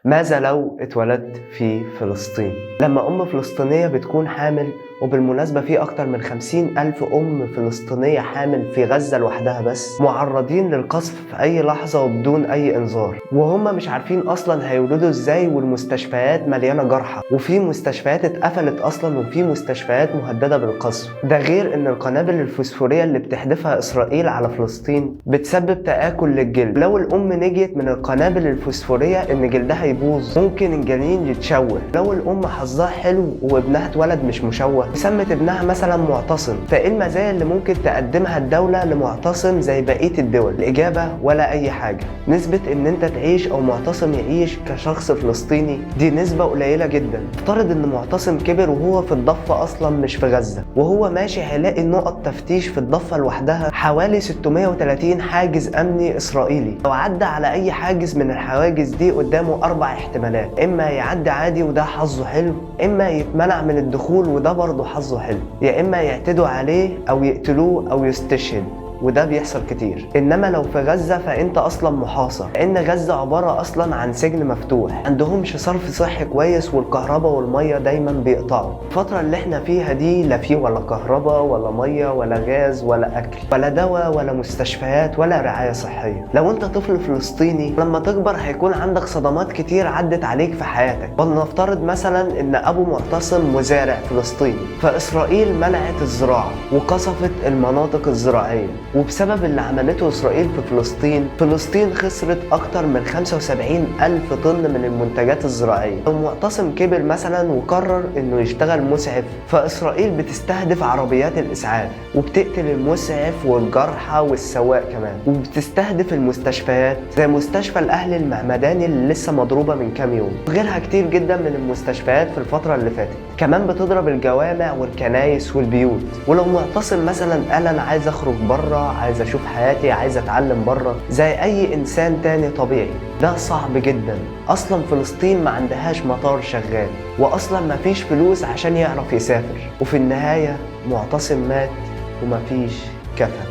ماذا لو اتولدت في فلسطين؟ لما أم فلسطينية بتكون حامل، وبالمناسبة في أكتر من 50,000 أم فلسطينية حامل في غزة لوحدها بس، معرضين للقصف في أي لحظة وبدون أي إنذار، وهم مش عارفين أصلا هيولدوا إزاي، والمستشفيات مليانة جرحى، وفي مستشفيات اتقفلت أصلا، وفي مستشفيات مهددة بالقصف. ده غير إن القنابل الفوسفورية اللي بتحدفها إسرائيل على فلسطين بتسبب تآكل للجلد. لو الأم نجيت من القنابل الفوسفورية إن جلدها يبوظ، ممكن الجنين يتشوه. لو الأم حظها حلو وابنها اتولد مش مشوه، سمت ابنها مثلا معتصم، فايه المزايا اللي ممكن تقدمها الدولة لمعتصم زي بقية الدول؟ الإجابة ولا أي حاجة. نسبة إن أنت تعيش أو معتصم يعيش كشخص فلسطيني دي نسبة قليلة جدا. افترض إن معتصم كبر وهو في الضفة أصلا مش في غزة، وهو ماشي هيلاقي نقط تفتيش في الضفة لوحدها حوالي 630 حاجز أمني إسرائيلي. لو عدى على أي حاجز من الحواجز دي قدامه 4 احتمالات: إما يعدي عادي وده حظه حلو، إما يتمنع من الدخول وده برضه حظه حلو، يا إما يعتدوا عليه أو يقتلوه أو يستشهد، وده بيحصل كتير. انما لو في غزة فانت اصلا محاصر، لان غزة عبارة اصلا عن سجن مفتوح، عندهمش صرف صحي كويس، والكهرباء والمية دايما بيقطعوا. الفترة اللي احنا فيها دي لا في ولا كهرباء ولا مية ولا غاز ولا اكل ولا دواء ولا مستشفيات ولا رعاية صحية. لو انت طفل فلسطيني لما تكبر هيكون عندك صدمات كتير عدت عليك في حياتك. ولنفترض مثلا ان ابو معتصم مزارع فلسطيني، فاسرائيل منعت الزراعة وقصفت المناطق الزراعية، وبسبب اللي عملته إسرائيل في فلسطين، فلسطين خسرت أكتر من 75,000 طن من المنتجات الزراعية. لو معتصم كبر مثلا وقرر إنه يشتغل مسعف، فإسرائيل بتستهدف عربيات الإسعاف وبتقتل المسعف والجرحى والسواق كمان، وبتستهدف المستشفيات زي مستشفى الأهلي المعمداني اللي لسه مضروبة من كام يوم، وغيرها كتير جدا من المستشفيات في الفترة اللي فاتت. كمان بتضرب الجوامع والكنايس والبيوت. ولو معتصم مثلا قال أنا عايز أخرج بره، عايز اشوف حياتي، عايز اتعلم بره زي اي انسان تاني طبيعي، ده صعب جدا. اصلا فلسطين ما عندهاش مطار شغال، واصلا ما فيش فلوس عشان يعرف يسافر. وفي النهاية معتصم مات وما فيش كفن.